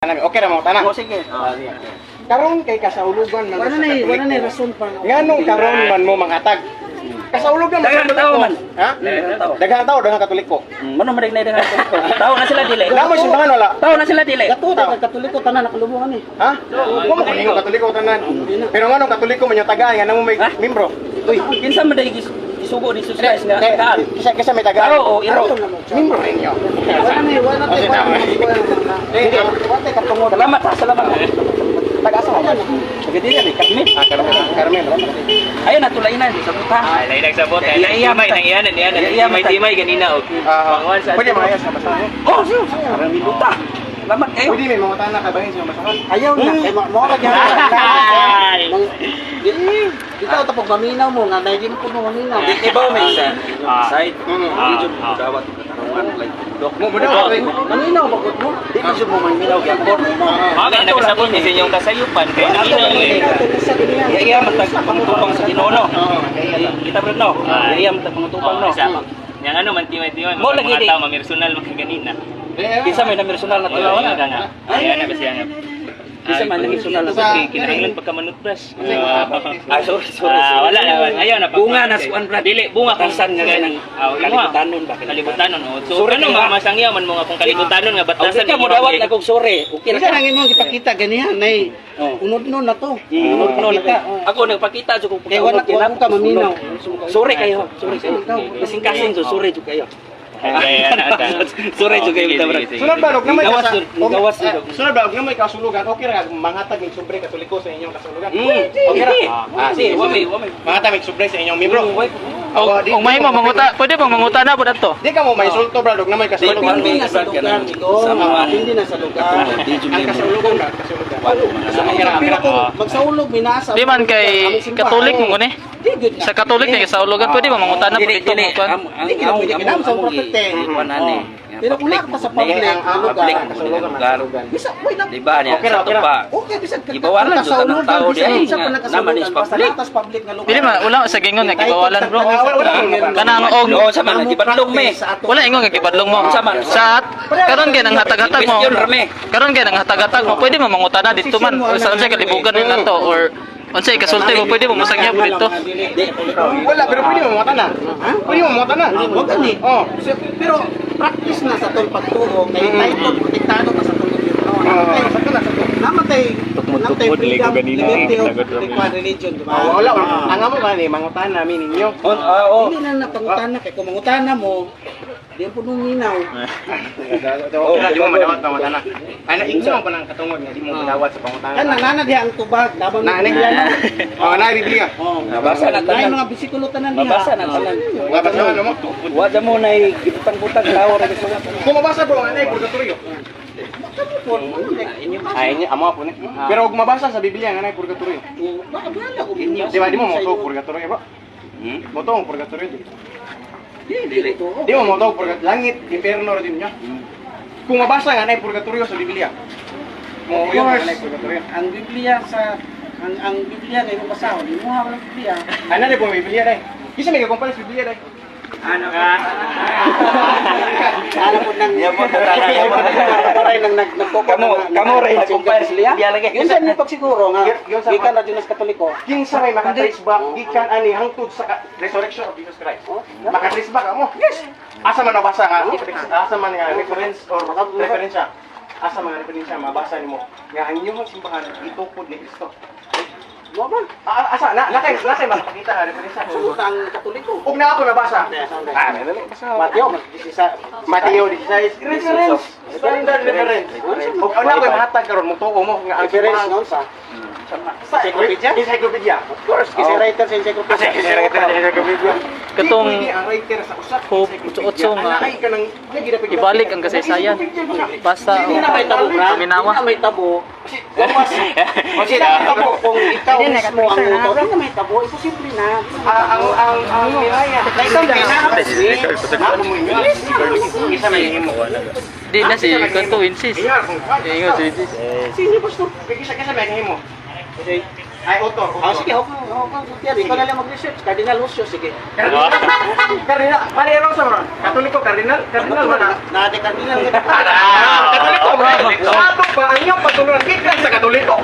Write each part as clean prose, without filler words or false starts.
mangutana mi. Okay ra mangutana? Oh, sige. Karon kay kasaulugan man Wala sa na eh, wala na Katoliko. rason pa. Nganong karon man mo manghatag? Kasaulugan man sa Daghang tao Katoliko. man. Ha? Daghang tao. Daghang tao, daghang Katoliko. Mano man na daghang Katoliko. Tao na sila dili. Wala mo simbahan wala. Tao na sila dili. Gato na Katoliko tanan nakalubungan eh. Ha? Mo mo kuningo Katoliko tanan. Pero nganong Katoliko man yung tagaan nga namo may Ha? membro? Uy, kinsa man dai gisugo ni Jesus Christ nga Eh, tagaan? Kisa kisa may tagaan. Tao o iro? Membro ninyo. Wala na eh, wala na Oh, sige, tama. eh. Wala na katungod. Salamat ha, salamat. Taga-asa ka? Taga dili ni Carmen. Ah, Carmen. Carmen. Ayun na tulay na sa buta. Ay, lain nagsabot. Iya, iya, Timay nang iyanan, iyanan. Iya, iya, Timay timay ganina og. Ah, Panguan sa pwede mga sa basahan. Oh, sure. Parang minuta. Salamat kayo. Pwede may mga tana kabahin sa basahan. Ayaw na kay mo ra gyud. Ay! Dito tapos maminaw mo nga dahil di mo puno maminaw. Di ba may isa? Side. Mm. Di jud mo dawat og katarungan like dok. Mo mo daw. Maminaw ba gud mo? Di jud mo maminaw gyapon. Mga kay nagsabot ni sa inyong kasayupan kay naminaw eh. Iya iya man tag pangatupang sa Ginoo no. Oo. Kita bro no. Iya iya man tag pangatupang no. Oh, isa. Yang ano man timay timay Mo mga lagi di. tao mamersonal mga ganina. Kinsa may namersonal na Wala tao? wala ka nga. Ayan na ba siya nga. Kinsa may namersonal na Sa- tao? Kinahanglan pagka manutbrush. Ah, sorry, sorry, Ah, sorry. wala na. Ayaw na. Bunga na si Juan Brad. Dili, bunga kung Batasan nga ng Ah, kalibutanon ba? Kalibutanon. Oh. So, Sorry ano kayo, mga ha? masangyaw man mo nga kung kalibutanon nga batasan. Okay ka mo dawat na kog sorry. Okay Kinsa na ka. nang imong gipakita ganihan nay Oh. unod no na to. Unod no na. Pakita. Ako nagpakita jud kog Kay wala pagkaunod ko ka maminaw. Sorry kayo. Sorry kayo. Kasing-kasing so sorry jud kayo. Sorry jud kayo Sige, bitaw, Brad. sige, sige. Sunod ba og namay Gawas kasa jud, gawas jud. Sunod ba og namay kasulugan? Okay ra manghatag mig sobre Katoliko sa inyong kasulugan. Mm. Okay ra. Ah, sige. Wa may, wa may. Manghatag mig sobre sa inyong membro. Og may mo manguta, pwede bang manguta na po ato? Di ka mo may insulto bro, og namay kasulugan. Depende na sa lugar, amigo. Sa mga- Depende na sa lugar. Di jud Ang may mo. kasulugan ba? Kasulugan. Okay ra, okay Pero ra. kung magsaulog minasa. Di man kay Katolik mo ni. Di gud na. Sa Katolik ni sa ulugan pwede ba manguta na po Dili, dito dili. mo kuan? Ang Di gid pwede kinahanglan sa prophet eh. Kuan ani. Pero kung naa ka sa public Ang na lugar, Public mo kasulugan, lugar. kasulugan. bisa why na Di ba niya? Okay ra, Sa okay ra. pa. Okay, bisan ka Gibawalan jud tanang tao di ay Bisa nga pa naman is nakasaulugan, basta public. natas public nga lugar. Dili man wala sa gingon nga gibawalan, bro. Wala Kanang og No, sa man gibadlong me. wala ingon nga gibadlong mo. Unsa man? Sa karon kay nang hatag-hatag mo. Question rame. Karon kay nang hatag-hatag mo, pwede mo manguta na dito man sa unsay kalibugan nila to or unsay kasulti mo pwede mo mosangya po dito. Wala, pero pwede mo mangutana. Pwede mo mangutana. Wa gani. Oh. Pero practice na sa tong pagtuo kay title protektado ta sa tong gobyerno. Oh, sakto na, sakto. Namatay namatay freedom, liberty of religion, di ba? Oh, wala, wala. Ang amo ba ni mangutana mi ninyo. On ah, oh. Hindi na napangutana kay kung mangutana mo, di po nung minaw. Okay ra, di mo madawat pangutana. Ana inyo pa nang katungod nga di mo madawat sa pangutana. Kana nana diha ang tubag, tabang Na ani? Oh, na Biblia. Oh. Nabasa na Nay tanan. mga bisiklo tanan diha. Mabasa na tanan. Wa basa ano mo? Wa da mo nay gibutang-butang tao ra gusto. Kung mabasa bro, anay purgatorio. Ay, inyo amo po ni. Pero og mabasa sa Biblia nga anay purgatorio. Baka bahala ko. Di ba di mo mo purgatorio bro? Hmm? Mo to purgatorio. Dili. Di mo mo to purgatorio langit, impierno ra din niya. Kung mabasa nga anay purgatorio sa Biblia. Mo Of yun course. anay purgatorio. Ang Biblia sa ang Biblia kay mong basahon, imuha mo ng Biblia. Ana di po may Biblia dai. Kisa may kakumpara sa Biblia dai. Ano ka? Ano po nang Ya po, tatana, ya po. Kamo ray nang nag nagkoko Kamo kamo ray nagkumpara sa Biblia lagi. Yun sa pagsiguro nga Yun sa- gikan ra jud sa Katoliko. Kinsa may makatrace back gikan ani hangtod sa resurrection of Jesus Christ. Makatrace back mo? Yes. Asa man nabasa nga? Asa man nga reference or referensya? Asa man nga referensya mabasa nimo nga ang inyong simbahan gitukod ni Kristo. Wa man. Ah, asa na na kay makakita nga referensya. Sunod ang Katoliko. Ug na ako nabasa. Ah, dali basa. Mateo, mag 16. Mateo 16 reference. Standard reference. Ug ana ko mahatag karon mo tuo mo nga ang Reference simbahan noon sa sa Encyclopedia? Encyclopedia. Of course, kasi writer sa encyclopedia. Kasi kasi writer sa encyclopedia. Katong Di pwede ang writer sa usa ka Hope, encyclopedia. otso nga. Ana ay kanang Ibalik ang kasaysayan. Basta Hindi na may tabo, Brad. paminawa. Hindi na may tabo. Kasi Hindi na may tabo kung ikaw mismo ang author. Hindi na may tabo. Imposible na. Ah, ang miraya. Isa may himo. Di na si Kanto Winsis. Iya, kung Ingon si Winsis. Sino pastor? Isa kasi may himo. Ay author. Ah, sige, hop mo. Hop mo. Yan, ikaw na lang mag-research. Cardinal Lucio, sige. Cardinal. Cardinal. Pareho sa mga. Katoliko cardinal, cardinal wala. Na, de Cardinal. Ah, Katoliko. Sa ato Paanyo patuloy gikan sa Katoliko.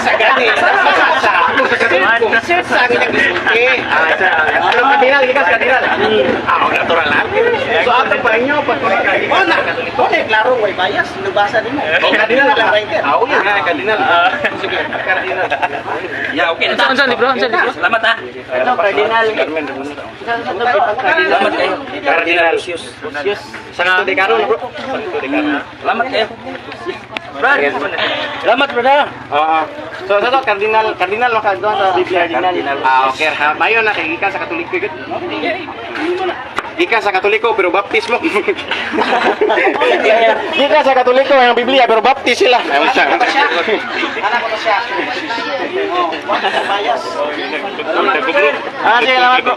Sa gani. Sa Sa Katoliko. Sa akin ang gisulti. Ah, sa ano, kardinal, gikan sa kardinal. Ah, okay, natural na. So ato paanyo patuloy Oh na, oh na, klaro way bias, nabasa nimo. Oh, kardinal lang writer. Ah, okay nga, kardinal. Sige, kardinal. Yeah, okay. Unsa unsa libro? Unsa libro? Salamat ha. Ano, kardinal? Salamat kayo. Kardinal. Santo Decano na, bro. Santo Decano. Salamat kayo. Brad. Salamat, brother. Oo. So, sa to, kardinal, kardinal makaduan sa Biblia. Kardinal. Ah, okay. Ha, mayo na kay gikan sa Katoliko gyud. Gikan sa Katoliko pero baptismo. Gikan sa Katoliko ang Biblia pero baptis sila. Ayun siya. Anak ko to siya. Oh, wa bias. Ah, sige, salamat bro.